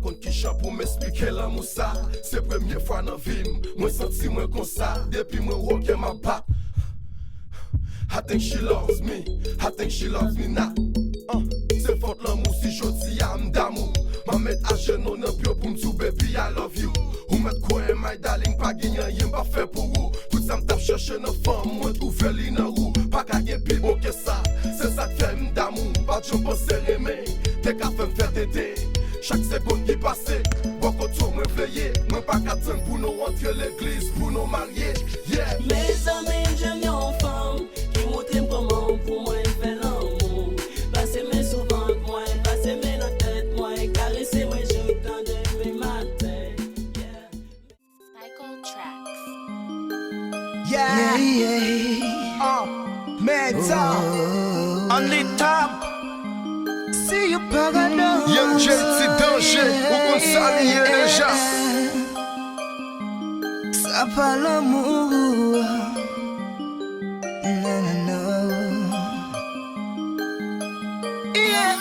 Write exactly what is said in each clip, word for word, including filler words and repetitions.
Konn kijan pou m esplike lanmou sa. Se premye fwa nan vi m mwen santi mwen konsa. Depi mwen wè w kè m ap bat. I think she loves me, I think she loves me not. Uh, se fòt lanmou si jodi a m damou. M a met ajenou nan pye w pou m di w baby I love you. Ou mèt kwè my darling pa gen anyen m pa fè pou ou. Tout sa m t ap chèche nan fanm mwen twouve li nan ou. Pa ka gen pi bon ke sa. Se sa k fè m damou. Pa t janm panse renmen te ka fè m fè tete. Chak segonn ki pase, bò kote w mwen vle ye. Mwen pa ka tann pou nou antre legliz, pou nou marye. Yeah. Mezanmi, m jwenn yon fanm ki montre m kòman pou mwen fè lanmou. Pase men sou vant mwen, pase men nan tèt mwen, karese mwen jouk nan demen maten. Yeah. Psycho Tracks. Yeah. Yeah, yeah. Uh, Mental. Only Top. Si yo pa gade. Young J T Danger, ou konn sa li ye deja. Sa pa lanmou. Non, non, non. Yeah.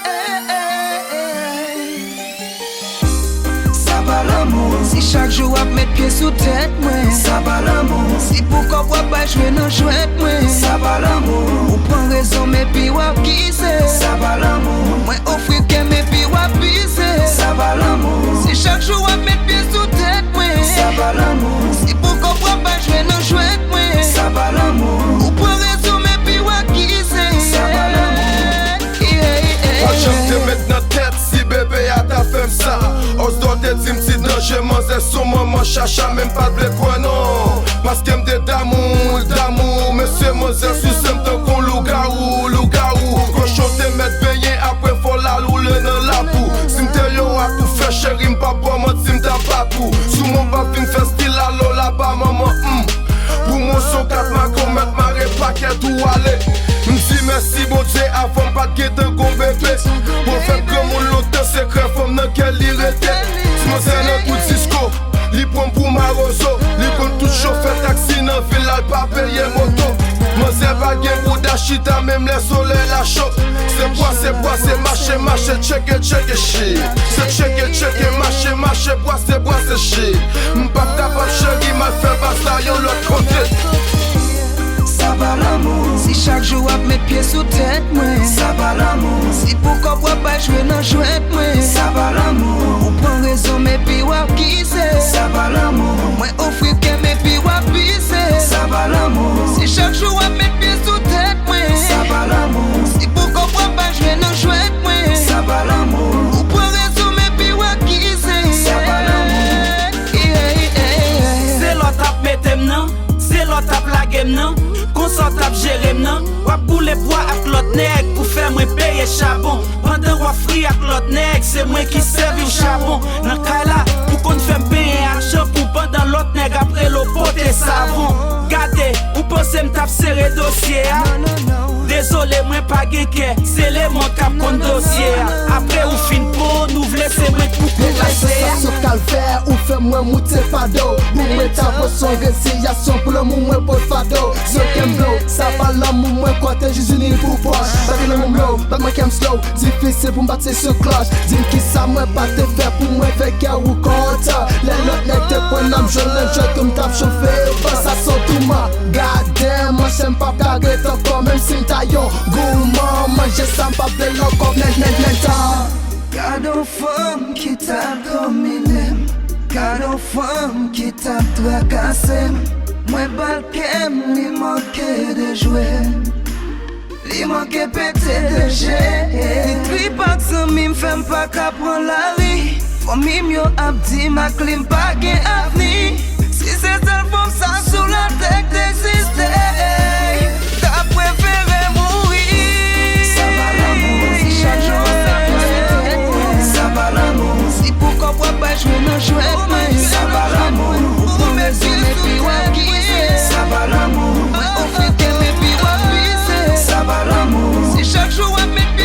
Sa pa lanmou. Si chak jou w ap met pye sou tèt mwen. Sa pa lanmou. Si pou kòb w ap bay jwe nan jwèt mwen. Sa pa lanmou. Ou pran rezon m epi w akize. Sa pa lanmou. Mwen ofri kè m epi w abize. Sa pa lanmou. Si chak jou w ap met pye sou tèt mwen. Sa pa lanmou. Si pou kòb w ap bay jwe nan jwèt mwen. Sa pa lanmou. Ou pran rezon m epi w akize. Sa pa lanmou. Yeah, yeah. Pa janm te met nan tèt si bebe a ta fè m sa. Osdor te di m ti danje manzè son manman chacha, men m pa t vle kwè non. Paske m te damou, damou. Mesye manzè souse m tankou lougawou, lougawou. Kochon te mèt benyen apre fò l al woule nan labou. Si m te yon atoufè cheri m p ap ba w manti m t ap bat ou. Sou mwen w p ap vin fè stil alo laba manman hmm. Pou mwen se yon kat makomèt mare pakèt ou ale. M di mèsi Bondye avan m pa t gentan gon bebe. Pwofèt granmoun lontan sekrè fanm nan kè li rete. Ti manzè nan tout disko, li pran m pou mawozo. Li konn tout chofè taksi nan vil la, l pa peye moto. Manzè pa gen bouda chita menm lè solèy la cho. Se bwase, bwase, mache, mache, tcheke, tcheke, shit. Se tcheke, tcheke, mache, mache, bwase, bwase, shit. M p ap kapab cheri m al fè bas la yon lòt kote. Sa pa lanmou. Si chak jou w ap met pye sou tèt mwen. Sa pa lanmou. Si pou kòb w ap bay jwe nan jwèt mwen. Sa pa lanmou. Ou pran rezon m epi w akize. Sa pa lanmou. Mwen ofri kè m epi w abize. Sa pa lanmou. Si chak jou w ap met pye sou tèt mwen. Sa pa lanmou. Si pou kòb w ap bay jwe nan jwèt mwen. Sa pa lanmou. Ou pran rezon m epi w akize. Sa pa lanmou. Yeah, yeah, yeah. Se lòt ap mete m nan, se lòt ap lage m nan. Konsa w t ap jere m nan. W ap boule bwa ak lòt nèg pou fè mwen peye chabon. Pandan w ap fri ak lòt nèg, se mwen ki sèvi w chabon. Nan kay la, ou konn fè m benyen ak chanpou pandan lòt nèg ap rele w pote savon. Gade, ou panse m t ap sere dosye a? Dezole, mwen pa gen kè, se lemon k ap konn dosye a. Apre ou fin pon, nou vle se mwen k pou kou pase a. Relasyon sa se kalvè, ou fè mwen moute fado. Pou mwen ta pran son reziyasyon, pou lanmou mwen pran fado. Zye ke m blo, sa pa lanmou mwen kote Jezi ni pou pòch. Sa ke lanmou m low, bat mwen kè m slow. Difisil pou m bat se sou klòch. Di m kisa mwen pa te fè pou mwen fè kè ou kontan. Lè lòt nèg te pran nan m jwenn nan jwèt tou m t ap chofe. Ban sa son touman. Gade manchè m p ap ka ret ankò. Menm si m ta yon gouman manje sa m p ap vle l ankò. Men, men, men tan. Gade yon fanm ki t ap domine m. Gade yon fanm ki t ap trakase m. Mwen ba l kè m, li manke dejwe. Li manke pete de je. Li trip ak zanmi m fè m pa ka pran lari. Fanmi m yo ap di m ak li m pa gen avni. Si se sèl fanm sa sou latè k te egziste, t ap prefere mouri. Sa pa lanmou. Si chak jou w ap fè sa pa lanmou. Si pou kòb w ap bay jwe nan jwèt mwen. Sa pa lanmou. Ou pran mezi epi w akize. Sa pa lanmou. Mwen ofri kè m epi w abize. Sa pa lanmou. Si chak jou w ap met